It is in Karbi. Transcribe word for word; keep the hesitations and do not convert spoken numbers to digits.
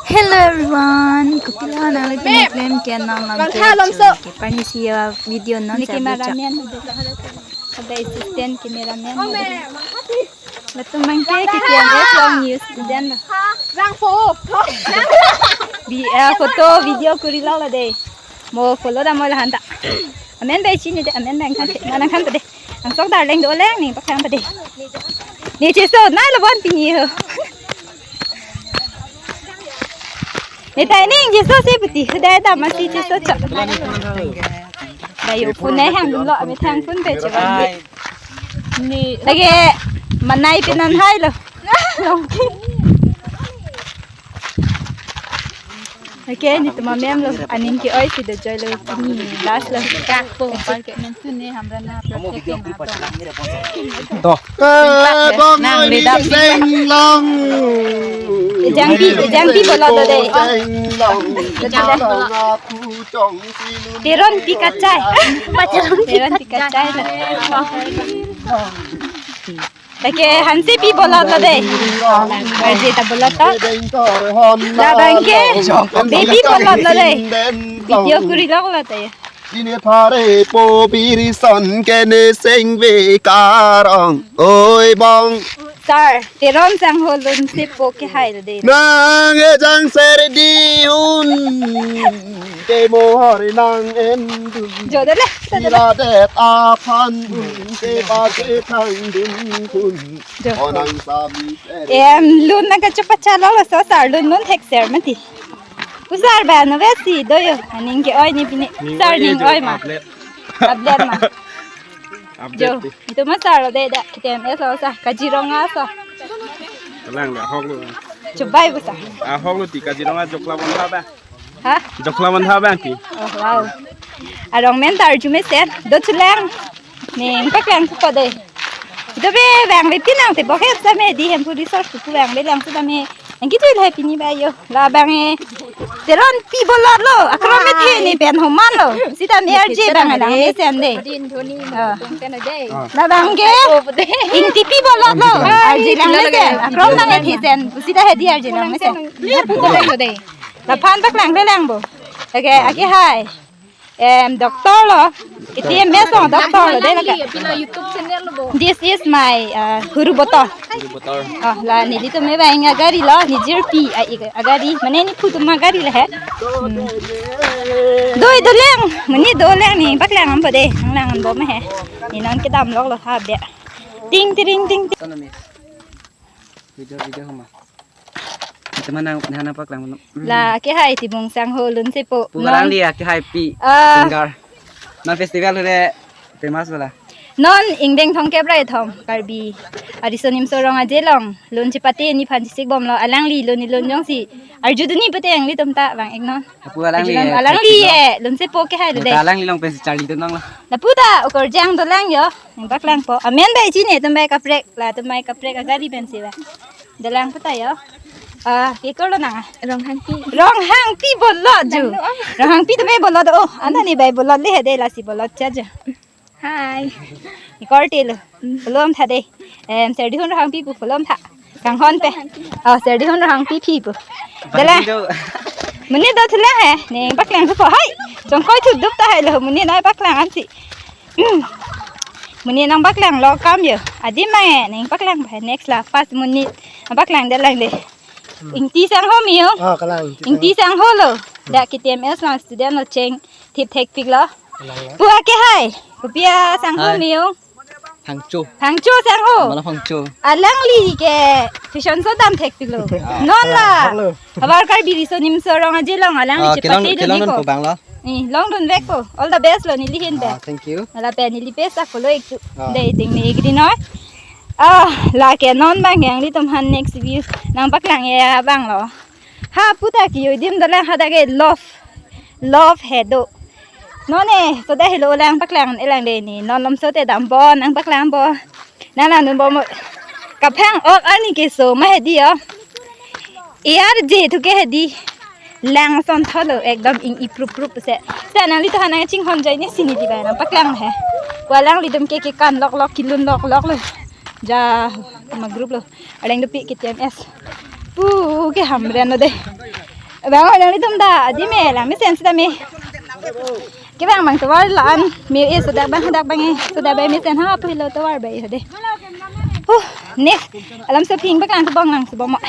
Hello everyone, kopilo nangli pini klem ke non lam ke channel ke parni si ya video non. Ini sa cameraman, ada assistant cameraman, latum abang ke K T M S along new student lo. Rang po. Bi, eh, photo video kuri lo lo de. Mo follow dam mo lahan ta. Amen bai chini de, amen bai kan, manang kan de. Angsong darling do leng ning pakang pade. Ne cheso nai lo bon pini ho. Ne tai ning cheso si puti. Dai da masi cheso chok. Dai yo phone ne hang lo, ame thang phone pe che. Ni lagi manai pe non hai lo. Longki. Okay, netum amemlo, aning ke-oi si do joilo, pini last lo. Kak po, kak po. Nang video clip pa chelang ni re pon. To. Eh, bang nang ledap sing long. Ejang pi, ejang pi bolot lo de. Sing long. Teron pi kachai. Teron pi kachai lo. Lake hansi pi bolot lo de. Arje ta bolot to. Labang ke baby bolot lo de. Video kuri lok lo de. Sine phare po birison ke ne sengve karong. Oi bong. Sir, Teron sangho lunsepo ke hai lo de. Nang ejang ser di un. Ke mohor nang en dun. Jo de le. Ira det aphan dun. Ke ba ke thang dun kun. Jo. Onang sami ser. Em, lun nang kachup pachalo lo so sir, lun lun thek ser mati. Usar ba no vesi do yo. Aning ke-oi ni pini. Sir ning oi ma. Update ma. Jo, update ti. Netum asar lo de da, K T M S lo sa, Kaziranga sa. Kalang da, ahok lo. Chubai bu sa. Ahok lo ti, Kaziranga jokla bon tha ba. Ha? Jokla bon tha ba ti. Oh, wow. Arong men tar jume sen, do chulang. Ning paklang ko de. Ito be bang be pinang te bokhet sa me di hem pu resource pu bang be lang sa me. Ang kitu ilahai pini ba yo. Labang e. Teron pi bolot lo. Akron me the ni pen homan lo. Sita me arje bang lang me sen de. Din dhoni mo tong ten a day. Labang ke. Ingti pi bolot lo. Arje lang me sen. Akron lang e the sen. Sita he di arje lang me sen. Laphan paklang le lang bo. Okay, aki hai. Em, doctor lo. K T M S lo, doctor lo de lake. Pila YouTube channel lo bo. This is my, uh, huru botor. Huru botor. Oh, la nelitum me bang agari lo, nejirpi a, i, agari. Mane nephu atum agari le he. Hmm. Doi do leng, mane do leng ni paklang am bo de, nang lang am bo me he. Ne non kedam lok lo ha be. Ting tiring ting ting. Sana mi. Video video homa. Teman nang nang paklang. La ke hai Tibung sangho lunsepo. Pu non. Alangli ke hai pi. Ah. Singer. Non festival le famous wala. Non ingdeng thomkep ra thom Karbi ariso nimso rong aje along lun chepate nephan chesik bomlo, alangli lun ni lun jongsi arju dunji pute alanglitum ta bang ik non. Pu alangli. Alangli ye lunsepo ke hai lo de. Alangli along pensi charli dun nang lo. Lapu ta ukur jang dolang yo. Nang paklangpo. Amen bai chini, atum bai kaprek. Latum bai kaprek agari pensi ba. Dolang puta yo. Ah, ke kolo nang. Ronghangpi. Ronghangpi bolot ju. Nang lo, ah. Ronghangpi atum bai bolot. Oh, anta ne bai bolot le he de, lasi bolot cha ju. Hi. Ikor te lo. Belum tha de. Em, Serdihun Ronghangpi pu belum tha. Kanghon pe. Oh, Serdihun Ronghangpi pi pu. Dala. Monit do thulang he. Nang paklangpo hai. Chongkoi thudup ta hai lo. Monit nang paklang ansi. Monit nang paklang lo kam yo. Adim ma he. Nang paklang he. Next la. First monit nang paklang dolang de. Ingti sangho mi yo. Ah, kalang. Ingti sangho lo. Da K T M S along student lo cheng thip thekpik lo. Kalang lo. Pu ake hai. Kopi asangho mi yo. Phangcho. Phangcho sangho. Mala Phangcho. Alangli ke fashion show dam thekpik lo. Ah. Non la. Hello. Havar Karbi riso nimso rong aje along alangli chepate dun ko. Kelong dun ko bang lo. Ni long dun vek ko. All the best lo neli hin pe. Ah, thank you. Lapen neli page ta follow ik tu. Ah. Dei ting ni ik di noi. Ah, lake non bang alanglitum aphan next view nang paklang ye bang lo. Ha puta kiyo dim dolang ha dage love. Love he do. Non ne, so da helo lang paklang elang de ni. Non lom so te dam bon, nang paklang bon. Nang lang dun bon mo. Kaphang ok arni keso ma he di yo. E R J thu ke he di. Lang son tholo ekdom ing iprup prup se. Sa nanglitum aphan nang chinghon jai ni sini di bai nang paklang he. Walanglitum ke kekan lok lok kilun lok lok lo. Ja ma group lo. Areng dopi K T M S. Pu ke Hamren lo de. Bang, nanglitum ta adim me, lang mesen sita me. Kevang abang tovar la-an, me e sodak abang, hadak abang e, sodak abang mesen ha, pulo tovar abang e de. Huh, next. Alam so ping abang lang, so bom lang, so bom mo.